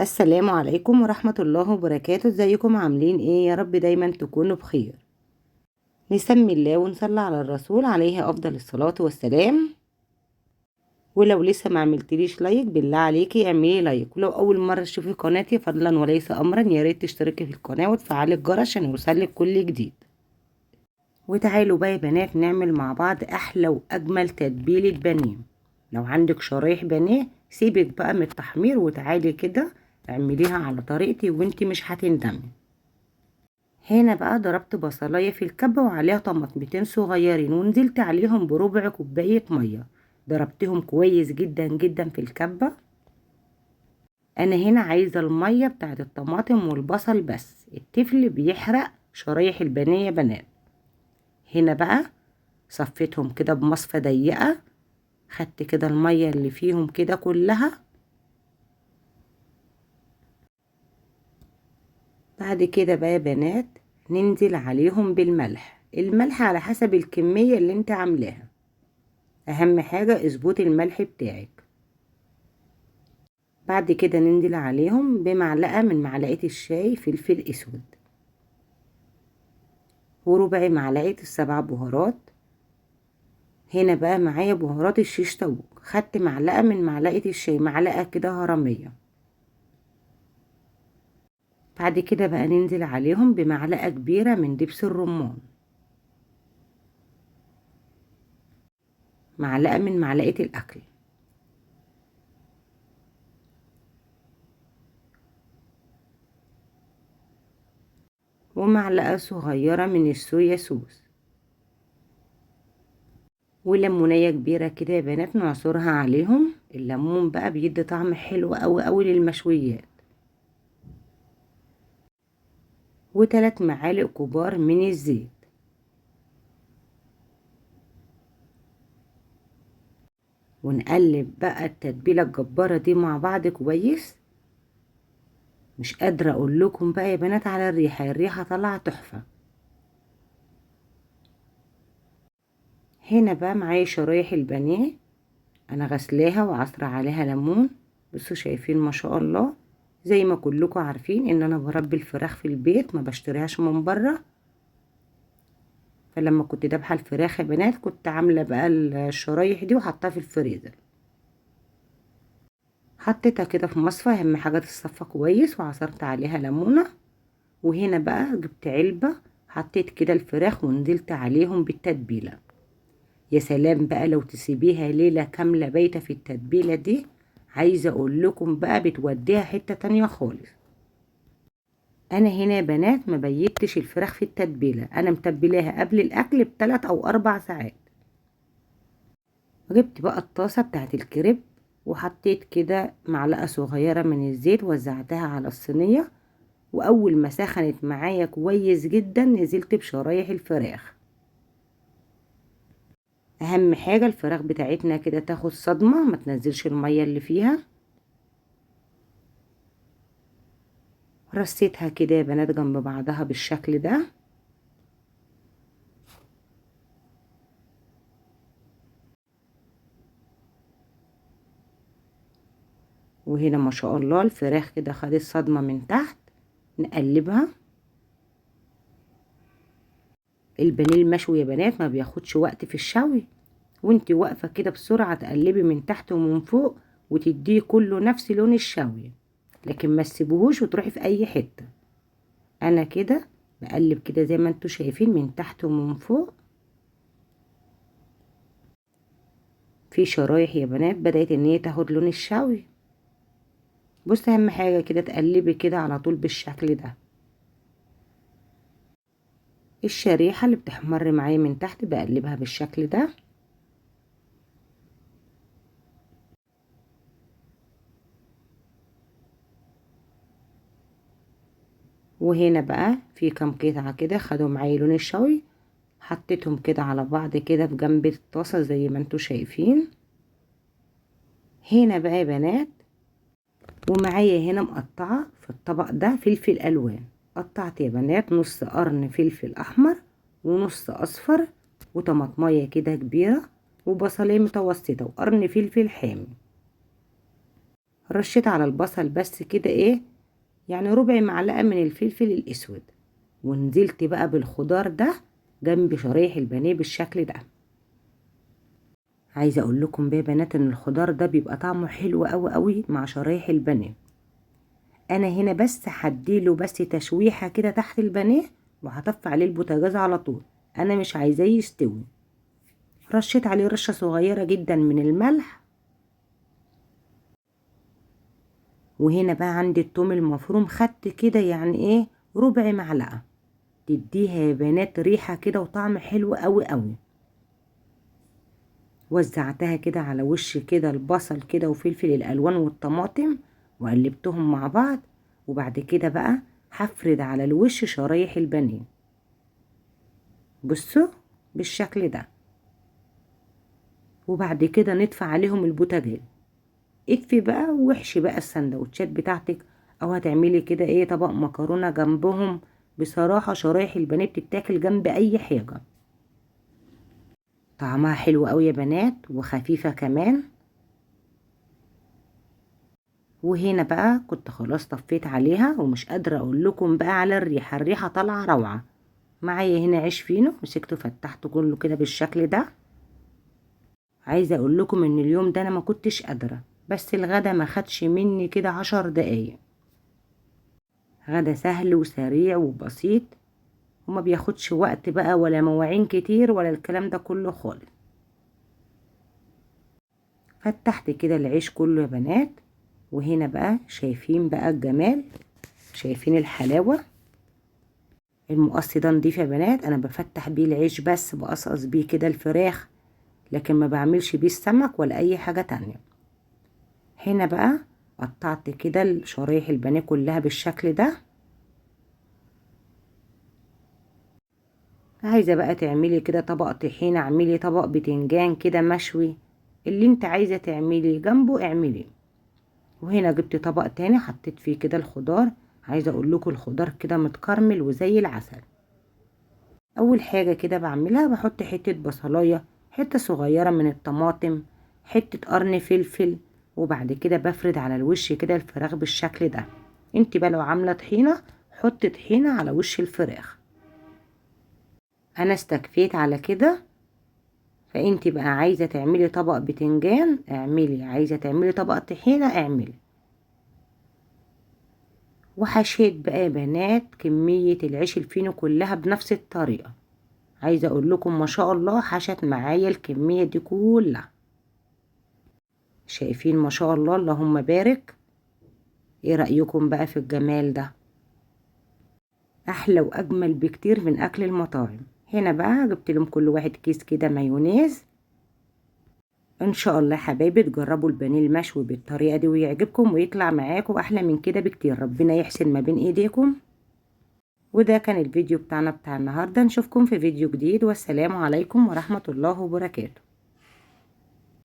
السلام عليكم ورحمة الله وبركاته. ازيكم عاملين ايه؟ يا رب دايما تكونوا بخير. نسمي الله ونصلي على الرسول عليه افضل الصلاة والسلام. ولو لسه ما عملتليش like بالله عليكي اعملي like، ولو اول مرة تشوفي قناتي فضلا وليس امرا يا ريت تشتركي في القناة وتفعلي الجرس عشان يوصلك كل جديد. وتعالوا بقى يا بنات نعمل مع بعض احلى واجمل تتبيلة بانيه. لو عندك شرايح بانيه سيبك بقى من التحمير وتعالي كده اعمليها على طريقتي وانتي مش هتندمي. هنا بقى ضربت بصلايه في الكبه وعليها طماطمتين صغيرين ونزلت عليهم بربع كوباية مية، ضربتهم كويس جدا جدا في الكبه. انا هنا عايزه المية بتاعت الطماطم والبصل بس، التفل بيحرق شرايح البانيه يا بنات. هنا بقى صفيتهم كده بمصفى ضيقه، خدت كده المية اللي فيهم كده كلها. بعد كده بقى يا بنات ننزل عليهم بالملح، الملح على حسب الكمية اللي انت عاملاها، اهم حاجة اظبطي الملح بتاعك. بعد كده ننزل عليهم بمعلقة من معلقة الشاي فلفل اسود، وربع معلقة السبع بهارات. هنا بقى معايا بهارات الشيش طاووق، خدت معلقة من معلقة الشاي، معلقة كده هرمية. بعد كده بقى ننزل عليهم بمعلقة كبيرة من دبس الرمان، معلقة من معلقة الأكل، ومعلقة صغيرة من الصويا صوص، وليمونية كبيرة كده يا بنات نعصرها عليهم. الليمون بقى بيدي طعم حلو قوي قوي للمشويات. وتلات معالق كبار من الزيت. ونقلب بقى التتبيلة الجبارة دي مع بعض كويس. مش قادرة اقول لكم بقى يا بنات على الريحة، الريحة طالعة تحفة. هنا بقى معايا شرايح البانيه، انا غسلاها وعصره عليها ليمون. بصوا شايفين ما شاء الله، زي ما كلكم عارفين ان انا بربي الفراخ في البيت ما بشتريهاش من بره. فلما كنت دابحه الفراخ يا بنات كنت عامله بقى الشرايح دي وحطها في الفريزر، حطيتها كده في مصفى، اهم حاجة تتصفى كويس، وعصرت عليها ليمونه. وهنا بقى جبت علبة حطيت كده الفراخ ونزلت عليهم بالتتبيله. يا سلام بقى لو تسيبيها ليلة كاملة بايته في التتبيله دي، عايزه اقول لكم بقى بتوديها حتة تانية خالص. انا هنا يا بنات ما بيتش الفراخ في التتبيله، انا متبلاها قبل الاكل بثلاث او 4 ساعات. جبت بقى الطاسه بتاعت الكريب وحطيت كده معلقه صغيرة من الزيت وزعتها على الصينية، واول ما سخنت معايا كويس جدا نزلت بشرايح الفراخ. اهم حاجة الفراخ بتاعتنا كده تاخد صدمة، ما تنزلش المية اللي فيها. رصيتها كده يا بنات جنب بعضها بالشكل ده. وهنا ما شاء الله الفراخ كده خدت صدمة من تحت، نقلبها. البانيه المشوي يا بنات ما بياخدش وقت في الشوي، وانتي واقفة كده بسرعة تقلبي من تحت ومن فوق وتديه كله نفس لون الشوي، لكن ما تسيبوهوش وتروحي في اي حتة. انا كده بقلب كده زي ما انتوا شايفين من تحت ومن فوق. في شرايح يا بنات بدأت ان هي تاخد لون الشوي. بصي اهم حاجة كده تقلبي كده على طول بالشكل ده. الشريحة اللي بتحمر معايا من تحت بقلبها بالشكل ده. وهنا بقى في كام قطعة كده خدوا معايا لون الشوي، حطيتهم كده على بعض كده في جنب الطاسة زي ما انتوا شايفين. هنا بقى يا بنات ومعايا هنا مقطعة في الطبق ده فلفل ألوان. قطعت يا بنات نص قرن فلفل أحمر ونص أصفر وطماطمية كده كبيرة وبصلية متوسطة وقرن فلفل حامي. رشيت على البصل بس كده ايه يعني ربع معلقة من الفلفل الاسود، ونزلت بقى بالخضار ده جنب شرايح البانيه بالشكل ده. عايزه اقول لكم بقى يا بنات ان الخضار ده بيبقى طعمه حلو قوي قوي مع شرايح البانيه. انا هنا بس هديله بس تشويحه كده تحت البانيه، وهطفي عليه البوتاجاز على طول، انا مش عايزاه يستوي. رشيت عليه رشه صغيرة جدا من الملح. وهنا بقى عندي التوم المفروم، خدت كده يعني ايه ربع معلقه، تديها يا بنات ريحه كده وطعم حلو قوي قوي. وزعتها كده على وش كده البصل كده وفلفل الالوان والطماطم، وقلبتهم مع بعض. وبعد كده بقى هفرد على الوش شرايح البانيه، بصوا بالشكل ده. وبعد كده نطفي عليهم البوتاجاز. اكفي بقى وحشي بقى السندوتشات بتاعتك، او هتعملي كده ايه طبق مكرونه جنبهم. بصراحة شرايح البانيه بتتاكل جنب اي حاجة، طعمها حلو قوي يا بنات وخفيفة كمان. وهنا بقى كنت خلاص طفيت عليها، ومش قادرة اقول لكم بقى على الريحة، الريحة طالعه روعه. معايا هنا عيش فينو مسكته فتحته كله كده بالشكل ده. عايزه اقول لكم ان اليوم ده انا ما كنتش قادرة، بس الغدا ما خدش مني كده 10 دقايق. غدا سهل وسريع وبسيط، وما بياخدش وقت بقى ولا مواعين كتير ولا الكلام ده كله خالص. فتحت كده العيش كله يا بنات. وهنا بقى شايفين بقى الجمال، شايفين الحلاوة. المقص ده نضيف يا بنات، انا بفتح بيه العيش بس، بقصقص بيه كده الفراخ، لكن ما بعملش بيه السمك ولا اي حاجة تانية. هنا بقى قطعت كده شرايح البانيه كلها بالشكل ده. عايزة بقى تعملي كده طبق طحينة، اعملي طبق بتنجان كده مشوي، اللي انت عايزة تعملي جنبه اعملي. وهنا جبت طبق تاني حطيت فيه كده الخضار. عايزة اقول لكم الخضار كده متكرمل وزي العسل. اول حاجة كده بعملها بحط حتة بصلاية، حتة صغيرة من الطماطم، حتة قرن فلفل، وبعد كده بفرد على الوش كده الفراخ بالشكل ده. انت بقى لو عاملة طحينة حطي طحينة على وش الفراخ. انا استكفيت على كده. فانت بقى عايزة تعملي طبق بتنجان اعملي، عايزة تعملي طبق طحينة اعملي. وحشيت بقى يا بنات كمية العيش الفينو كلها بنفس الطريقة. عايزة اقول لكم ما شاء الله حشت معايا الكمية دي كلها. شايفين ما شاء الله اللهم بارك. ايه رأيكم بقى في الجمال ده؟ احلى واجمل بكتير من اكل المطاعم. هنا بقى جبت لهم كل واحد كيس كده مايونيز. ان شاء الله حبايبي تجربوا البانيه المشوي بالطريقة دي ويعجبكم ويطلع معاكم احلى من كده بكتير. ربنا يحسن ما بين ايديكم. وده كان الفيديو بتاعنا بتاع النهارده. نشوفكم في فيديو جديد، والسلام عليكم ورحمة الله وبركاته.